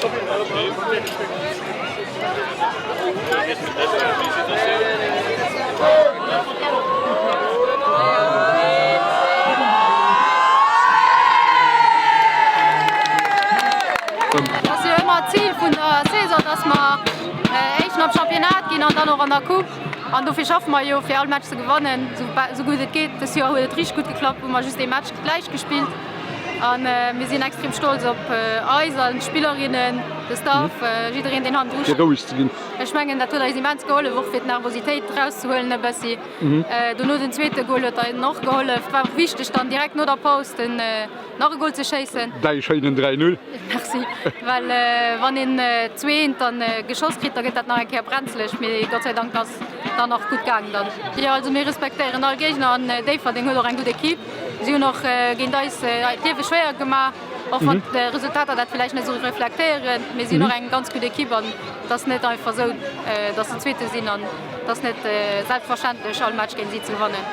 Ass jo ëmmer d'Zil vun der Saison, dass mer Éischten am Championnat ginn an dann och an der Coupe. An dofir schaffe mer jo, fir all Match ze gewannen, esou gutt et geet. Dëst Joer huet et richteg gutt geklappt, hu mer just ee Match gläich gespillt. A mir sinn extrem stolz op eis an d'Spillerinnen, de Staff, jiddereen deen hannendru steet. Ech mengen dat huet eis immens gehollef, och fir d'Nervositéit erauszehuelen e bëssi. Dono den zweete Gol huet eis och gehollef. Et war och wichteg dann direkt no der Paus den nach e Gol ze schéissen. Däi schéinen 3, 0. Merci. Well wann een zweent dann geschoss kritt, da gëtt dat nach eng Kéier brenzeleg. Mee Gott sei Dank ass dann nach gutt gaangen dann. Jo, also mir respektéieren all Géigner an Déifferdeng huet och eng gutt Equipe. Si hunn och géint eis d'Liewe schwéier gemaach, och wann d'Resultater dat villäicht net esou reflektéieren. Mee si hunn och eng ganz gutt Equipe an et ass net einfach esou, datt se Zweete sinn an et ass net selbstverständlech all Match géint si ze gewannen.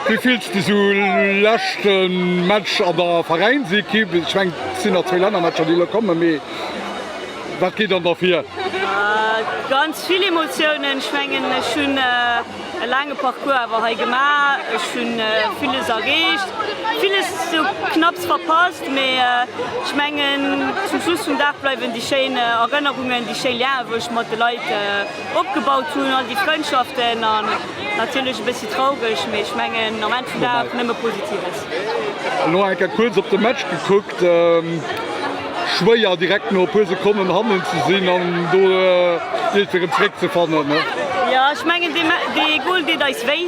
Wéi fills de sou leschte Match an der Veräinsekipp? Ech mengen et sinn nach zwou Lännermatcher déi elo kommen, mee wat geet an der vir? Ganz vill Emotiounen. Ech mengen ech hunn e laange Parcours awer hei gemaach. Ech hunn villes erreecht, villes sou knapps verpasst, mee ech mengen zum Schluss vum Dag bleiwen déi schéin Erënnerungen, déi schéi Lienen wou ech mat de Leit opgebaut hunn, all déi Frëndschaften an natierlech e bëssi traureg, mee ech mengen am Enn vum Dag nëmme Positives. Elo eng Kéier kuerz op de Match gekuckt, schwéier direkt no e puer Sekonnen hannen ze sinn an do d'Equipe erëm zeréck ze fannen. Jo, ech mengen dee Goal deet eis wéi,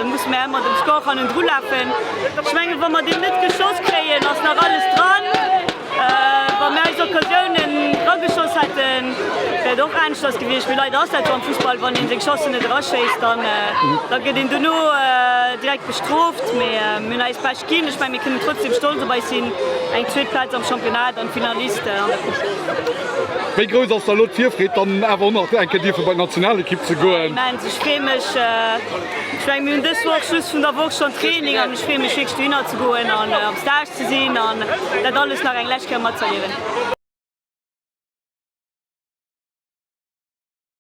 musse mir ëmmer dem Score hannendru lafen. Ech mengen wa mer deen net geschoss kréien, ass nach alles dran. Wa mir eis Occasiounen erageschoss hätten, wär et och aneschters gewiescht. Mee leider ass dat esou am Fussball, wann ee seng Chancen net eraschéisst, dann da gëtt een dono direkt bestrooft. Mee mir hunn eist Bescht ginn. Ech mengen, mir kënnen trotzdem stolz op eis sinn, eng zweet Plaz am Championnat an Finalist an der Coupe. Wéi grouss ass da elo d'Virfreed, dann awer och nach eng Kéier dierfe bei d'Nationalekipp ze goen? Immens, ech freeë mech. Ech mengen, mir hunn dës Woch, Schluss vun der Woch, schonn Training an ech freeë mech wierklech dohinner ze goen an am Stage ze sinn an dat alles nach eng lescht Kéier matzerliewen.